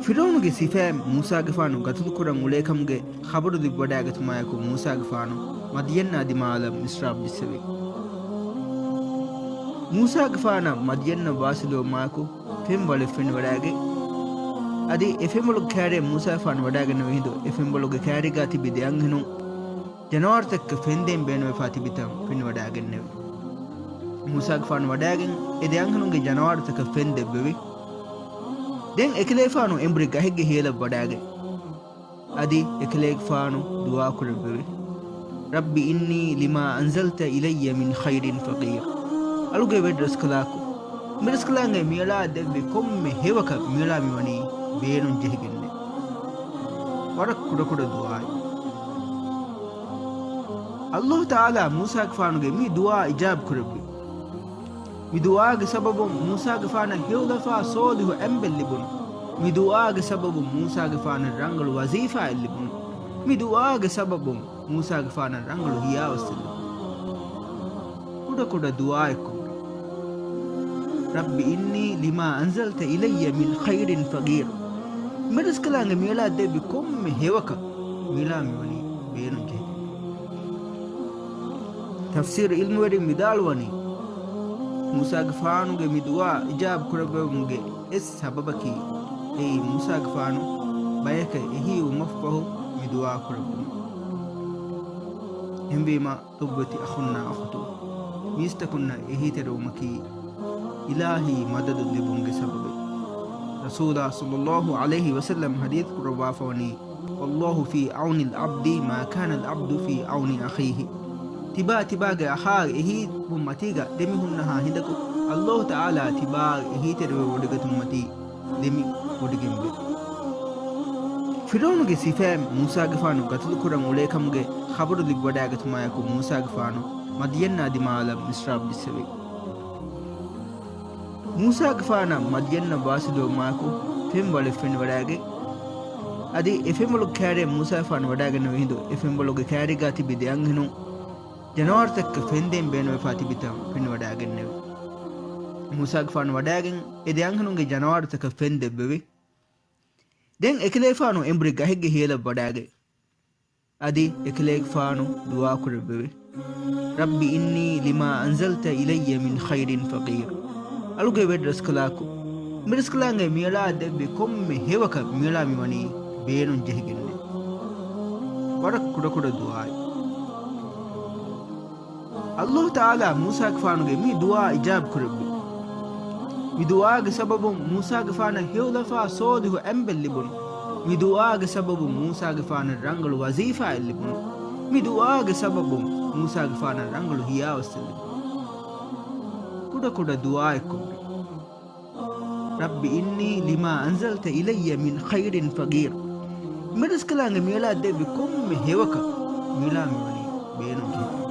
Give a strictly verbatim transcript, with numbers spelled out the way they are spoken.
ފިރުޢައުނުގެ ސިފައިން މޫސާގެފާނު ގަތުލުކުރަން އުޅޭކަމުގެ ޚަބަރު ލިބިވަޑައިގަތުމާއެކު މޫސާގެފާނު މަދްޔަން އަދި މާލަށް މިސްރާބު ޖެއްސެވި. މޫސާގެފާނަށް މަދްޔަންނަށް ވާސިލުވުމާއެކު ފެންވަޅެއް ފެނިވަޑައިގެން އަދި އެ ފެންވަޅުގެ ކައިރިއަށް މޫސާގެފާނު ވަޑައިގެންނެވި ހިނދު އެ ފެންވަޅުގެ ކައިރީގާ ތިބި ދެ އަންހެނުން ޖަނަވާރުތަކަށް ފެންދޭން ބޭނުންވެފާ ތިބިތަން ފެނިވަޑައިގެންނެވި. މޫސާގެފާނު ވަޑައިގެން އެ ދެ އަންހެނުންގެ ޖަނަވާރުތަކަށް ފެން ދެއްވެވި. ދެން އެކަލޭގެފާނު އެނބުރި ގަހެއްގެ ހިޔަލަށް ވަޑައިގެން އަދި އެކަލޭގެފާނު ދުޢާ ކުރެއްވެވި. رب إني لما أنزلت إلي من خير فقير. އަޅުގެ ވެރިރަސްކަލާކޮ، މި ރަސްކަލާނގެ މިއަޅާ ދެއްވި ކޮންމެ ހެޔޮކަށް މިއަޅާ މިވަނީ ބޭނުން ޖެހިގެންނޭ. ވަރަށް ކުޑަކުޑަ ދުޢާއެއް. އައްލާހު ތަޢާލާ މޫސާގެފާނުގެ މި ދުޢާ އިޖާބަ ކުރެއްވި. މި ދުޢާގެ ސަބަބުން މޫސާގެފާނަށް ހެޔޮލަފާ ޞާލިޙު އަނބެއް ލިބުނު. މި ދުޢާގެ ސަބަބުން މޫސާގެފާނަށް ރަނގަޅު ވަޒީފާއެއް ލިބުނު. މި ދުޢާގެ ސަބަބުން މޫސާގެފާނަށް ރަނގަޅު ހިޔާވައްސެއް ލިބުނު. ކުޑަކުޑަ ދުޢާއެއްކޮށްގެން. رب إني لما أنزلت إلي من خير فقير. މި ރަސްކަލާނގެ މިއަޅާ ދެއްވި ކޮންމެ ހެޔޮކަށް މިއަޅާ މިވަނީ ބޭނުން ޖެހިގެން. ތަފްސީރު ޢިލްމުވެރިން ވިދާޅުވަނީ، މޫސާގެފާނުގެ މި ދުޢާ އިޖާބަ ކުރެއްވުމުގެ އެއް ސަބަބަކީ، އެއީ މޫސާގެފާނު ބަޔަކަށް އެހީވުމަށްފަހު މި ދުޢާ ކުރެއްވުމުން. އެހެންވީމާ، ލޮބުވެތި އަޚުންނާ އުޚުތުން، މީސްތަކުންނަށް އެހީތެރިވުމަކީ، އިލާހީ މަދަދު ލިބުމުގެ ސަބަބެއް. ރަސޫލާ ޞައްލައްލާހު ޢަލައިހި ވަސައްލަމް ޙަދީޘް ކުރައްވާފަވަނީ، والله في عون العبد ما كان العبد في عون أخيه. ތިބާ ތިބާގެ އަޚާ އެހީވުމަތީގަ ދެމިހުންނަހާ ހިނދަކު، އައްލާހު ތަޢާލާ ތިބާ އެހީތެރިވެވޮޑިގަތުމަތީ ދެމި ވޮޑިގެންވޭ. ފިރުޢައުނުގެ ސިފައިން މޫސާގެފާނު ގަތުލުކުރަން އުޅޭކަމުގެ ޚަބަރު ލިބިވަޑައިގަތުމާއެކު މޫސާގެފާނު މަދްޔަން އަދި މާލަށް މިސްރާބު ޖެއްސެވި. މޫސާގެފާނަށް މަދްޔަންނަށް ވާސިލުވުމާއެކު ފެންވަޅެއް ފެނިވަޑައިގެން އަދި އެ ފެންވަޅުގެ ކައިރިއަށް މޫސާގެފާނު ވަޑައިގެންނެވި ހިނދު އެ ފެންވަޅުގެ ކައިރީގާ ތިބި ދެ އަންހެނުން ޖަނަވާރުތަކަށް ފެންދޭން ބޭނުންވެފާ ތިބިތަން ފެނިވަޑައިގެންނެވި. މޫސާގެފާނު ވަޑައިގެން އެ ދެ އަންހެނުންގެ ޖަނަވާރުތަކަށް ފެން ދެއްވެވި. ދެން އެކަލޭގެފާނު އެނބުރި ގަހެއްގެ ހިޔަލަށް ވަޑައިގެން އަދި އެކަލޭގެފާނު ދުޢާ ކުރެއްވެވި. رب إني لما أنزلت إلي من خير فقير. އަޅުގެ ވެރި ރަސްކަލާކޮ، މި ރަސްކަލާނގެ މިއަޅާ ދެއްވި ކޮންމެ ހެޔޮކަށް މިއަޅާ މިވަނީ ބޭނުން ޖެހިގެންނޭ. ވަރަށް ކުޑަކުޑަ ދުޢާއެއް. އައްލާހު ތަޢާލާ މޫސާގެފާނުގެ މި ދުޢާ އިޖާބަ ކުރެއްވި. މި ދުޢާގެ ސަބަބުން މޫސާގެފާނަށް ހެޔޮލަފާ ޞާލިޙު އަނބެއް ލިބުނު. މި ދުޢާގެ ސަބަބުން މޫސާގެފާނަށް ރަނގަޅު ވަޒީފާއެއް ލިބުނު. މި ދުޢާގެ ސަބަބުން މޫސާގެފާނަށް ރަނގަޅު ހިޔާވައްސެއް ލިބުނު. ކުޑަކުޑަ ދުޢާއެއްކޮށްގެން. رب إني لما أنزلت إلي من خير فقير. މި ރަސްކަލާނގެ މިއަޅާ ދެއްވި ކޮންމެ ހެޔޮކަށް މިއަޅާ މިވަނީ ބޭނުން ޖެހިގެން.